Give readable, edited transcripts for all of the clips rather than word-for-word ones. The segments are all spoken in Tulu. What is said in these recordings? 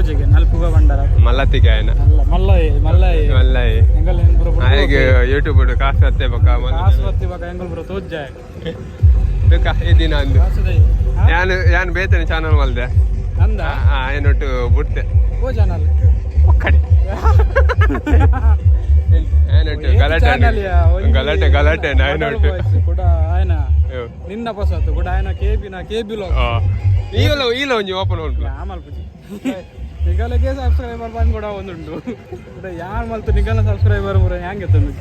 ಮಲ್ಲಜಿಗೆ ನಲ್ಪುಗ ಬಂಡಾರ. ಮಲ್ಲತ್ತಿಗೆ ಆಯನ. ಮಲ್ಲ ಮಲ್ಲಯ್ಯ ಮಲ್ಲಯ್ಯ. ಮಲ್ಲಯ್ಯ. ಎಂಗಲ್ ಏನ್ ಪೂರ. ಆಯಗ್ ಯೂಟ್ಯೂಬ್ ಕಾಸು ಅತ್ತೆ ಬೊಕ್ಕ. ಕಾಸು ಬತ್ತಿ ಬೊಕ್ಕ ಎಂಗಲ್ ಪೂರ ತೋಜ್ಜಾಯ. ಬೊಕ್ಕ ಈ ದಿನ ಅಂದು. ಕಾಸುದೈ. ಯಾನ್ ಯಾನ್ ಬೇತನೆ ಚಾನಲ್ ಮಲ್ದೆ. ನಂದ. ಏನೊಟ್ಟು ಬುಡ್ತೆ. ಓ ಚಾನಲ್? ಒಕ್ಕಡೆ ಏನೊಟ್ಟು ಗಲಾಟೆ ಗಲಾಟೆ ಗಲಾಟೆ ನಾಯನೊಟ್ಟು. ಕೂಡ ಆಯನ ನಿನ್ನ ಪಸತ್ತು ಕೂಡ ಆಯನ ಕೇಬಿನ ಕೇಬಿಲೋ. ಈಲ ಈಲ ಒಂಜಿ ಓಪನ್ ಉಂಟು. ಯಾ ಮಲ್ಪುಜಿ. ನಿಗಲಕ್ಕೆ ಸಬ್ಸ್ಕ್ರೈಬರ್ ಬಂದ್ ಕೂಡ ಒಂದುಂಟು ಕೂಡ. ಯಾರ್ ಮಲ್ತು ನಿಗಲ ಸಬ್ಸ್ಕ್ರೈಬರ್ ಪೂರ ಹ್ಯಾಂಗ್ ಎತ್ತುಂಡು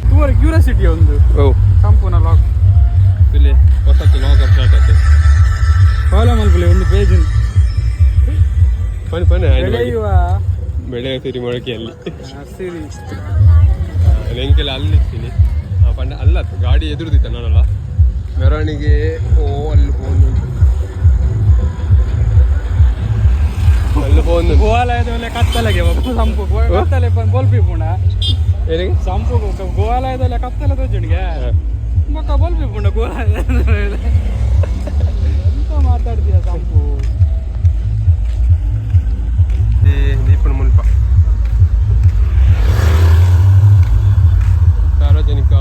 ತೂವರೆ ಕ್ಯೂರಿಯಾಸಿಟಿ ಒಂದು. ಓ. ಸಂಪೂರ್ಣ ಲಾಕ್. ಇಲ್ಲಿ ಹೊಸತ್ತು ಲಾಕ್ ಅಪ್ ಸ್ಟಾರ್ಟ್ ಆಯ್ತು. ಫಾಲೋ ಮಲ್ಪುಲೆ ಒಂದು ಪೇಜ್. ಪನ್ ಪನ್. ಬೆಳೆಯುವ ಬೆಳೆಯ ಸಿರಿ ಮೊಳಕೆಯಲ್ಲಿ. ಸಿರಿ. ಎಂಕೆಲ್ಲ ಅಲ್ಲಿ ಇರ್ತೀನಿ ಪಂಡ ಅಲ್ಲ, ಗಾಡಿ ಎದುರುದಿತ್ತ ನಾನಲ್ಲ ಮೆರವಣಿಗೆ. ಓ, ಅಲ್ಲಿ ಫೋನ್ ಉಂಟು, ಅಲ್ಲಿ ಫೋನ್ ಉಂಟು. ಗೋವಾಲಯದ ಕತ್ತಲೆಗೆ ಸಂಪು ಕತ್ತಲೆ ಬೋಲ್ಪಿ ಪುಂಡ. ಏನಿಗೆ? ಸಂಪು ಗೋವಾಲಯದಲ್ಲಿ ಕತ್ತಲೆ ತೋಜುಣಿಗೆ ಮಕ್ಕ ಬೋಲ್ಪಿ ಪುಂಡ ಗೋವಾಲಯ. ಎಂತ ಮಾತಾಡ್ತೀಯ ಸಂಪು? ಈ ದೀಪನ ಮುಲ್ಪ ಸಾರ್ವಜನಿಕ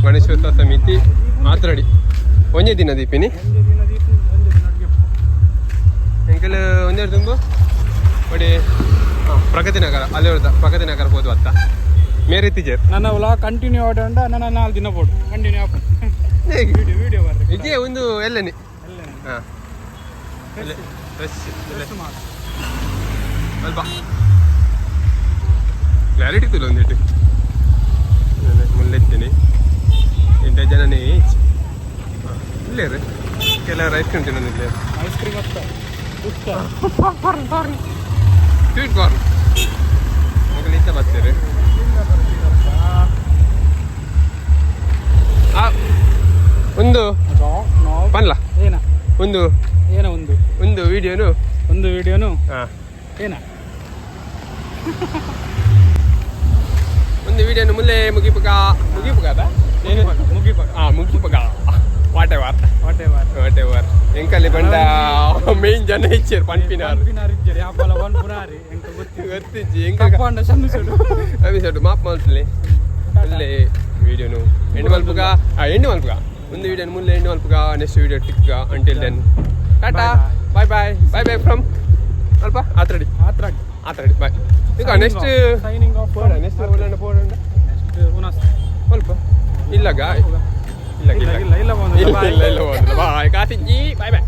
ಗಣೇಶೋತ್ಸವ ಸಮಿತಿ ಮಾತಾಡಿ ಒಂಜೇ ದಿನ ದೀಪಿನಿ. ಒಂಜಿ ದಿನ ದೀಪ, ಒಂಜಿ ದಿನ ಅಡ್ಗೆ. ಎಂಕಲ್ ಒಂದೆರಡು ತುಂಬ ಒಡಿ. ಹಾಂ, ಪ್ರಗತಿ ನಗರ ಅಲ್ಲಿ ಹೊರ್ದ ಪ್ರಗತಿ ನಗರ ಹೋದ್ವು ಅತ್ತ ಮೇರೆ ಇತ್ತೀಚೆ. ನನ್ನ ವ್ಲಾಗ್ ಕಂಟಿನ್ಯೂ ಆಡ ನನ್ನ 4 ದಿನ ಬೋಡು ಕಂಟಿನ್ಯೂ ವಿಡಿಯೋ ವಿಡಿಯೋ ಬರ್ರಿ. ವಿಜಯ ಒಂದು ಎಲ್ಲನೆ. ಎಲ್ಲೇ? ಹಾಂ, ಫ್ರೆಶ್. ಫ್ರೆಶ್ ಮಾಡು. ಅಲ್ಪ ಕ್ಲಾರಿಟಿ ತುಲ್ಲ ಒಂದಿಟ್ಟು ಮುಲ್ಲೆತ್ತೀನಿ ಎಂಟ ಜನನೇ ಇಲ್ಲೇ ಕೆಲವರು ಐಸ್ ಕ್ರೀಮ್ ತಿನ್ನೋದಿಲ್ಲ. ಐಸ್ ಕ್ರೀಮ್ ಅತ್ತ ಉತ್ತ. ಸ್ವೀಟ್ ಕಾರ್ನ್ ಮಗಲು ಇತ್ತ ಬರ್ತಾರೆ. ಆ ಒಂದು ಪನ್ಲ. ಏನ? ಒಂದು. ಏನ ಒಂದು? ಒಂದು ವಿಡಿಯೋನು. ಒಂದು ವಿಡಿಯೋನು. ಹಾಂ. ಏನ? ಒಂದು ವಿಡಿಯೋನು ಮುಲ್ಲೆ ಮುಗಿಪುಗ ಮುಗಿಪುಗ ಅದ ಏನು? ಮುಗಿಪಗ. ಹಾಂ, ಮುಗಿಪುಗ, what ever. What ever. What ever. ಎಂಕಲ್ಲಿ ಬಂಡ ಮೇನ್ ಜನ ಇಚ್ಚೇರು ಪನ್ಪಿನಾರು. ಪನ್ಪಿನಾರ್ ಇಜ್ಜೆರ್ ಯಾಪಲ ಪನ್ಪುನಾರಿ ಎಂಕ ಗೊತ್ತಿ. ಗೊತ್ತಿಜ್ಜಿ ಎಂಕ. ತಪ್ಪಂಡ ಕ್ಷಮಿಸೋಡು. ಅವಿಸೋಡು ಮಾಪ್ ಮಲ್ತಲೆ ಅಲ್ಲೇ ವಿಡಿಯೋನು ಎಂಡ್ ಮಲ್ಪುಗ. ಆ ಎಂಡ್ ಮಲ್ಪುಗ. ಒಂದು ವಿಡಿಯೋನು ಮುಲ್ಲೆ ಎಂಡ್ ಮಲ್ಪುಗ. ನೆಕ್ಸ್ಟ್ ವಿಡಿಯೋ ಟಿಕ್ಕ. Until then, tata, bye bye bye bye from ಅಲ್ಪ ಆತ್ರಡಿ. ಆತ್ರಾಡಿ. ಆತ್ರಡಿ ಬಾಯ್. ಈಗ ನೆಕ್ಸ್ಟ್ ಸೈನಿಂಗ್ ಆಫ್. ಪೋಡ ನೆಕ್ಸ್ಟ್ ಓಡೋಣ ಪೋಡೋಣ. ನೆಕ್ಸ್ಟ್ ಉನಸ್. ಸ್ವಲ್ಪ ಇಲ್ಲಗ ಇಲ್ಲ. ಇಲ್ಲ. ಇಲ್ಲ. ಇಲ್ಲ ಇಲ್ಲ. ಇಲ್ಲ. ಇಲ್ಲ ಇಲ್ಲ, ಬಾಯ್ ಕಾಸಿಜ್ಜಿ, ಬಾಯ್ ಬಾಯ್.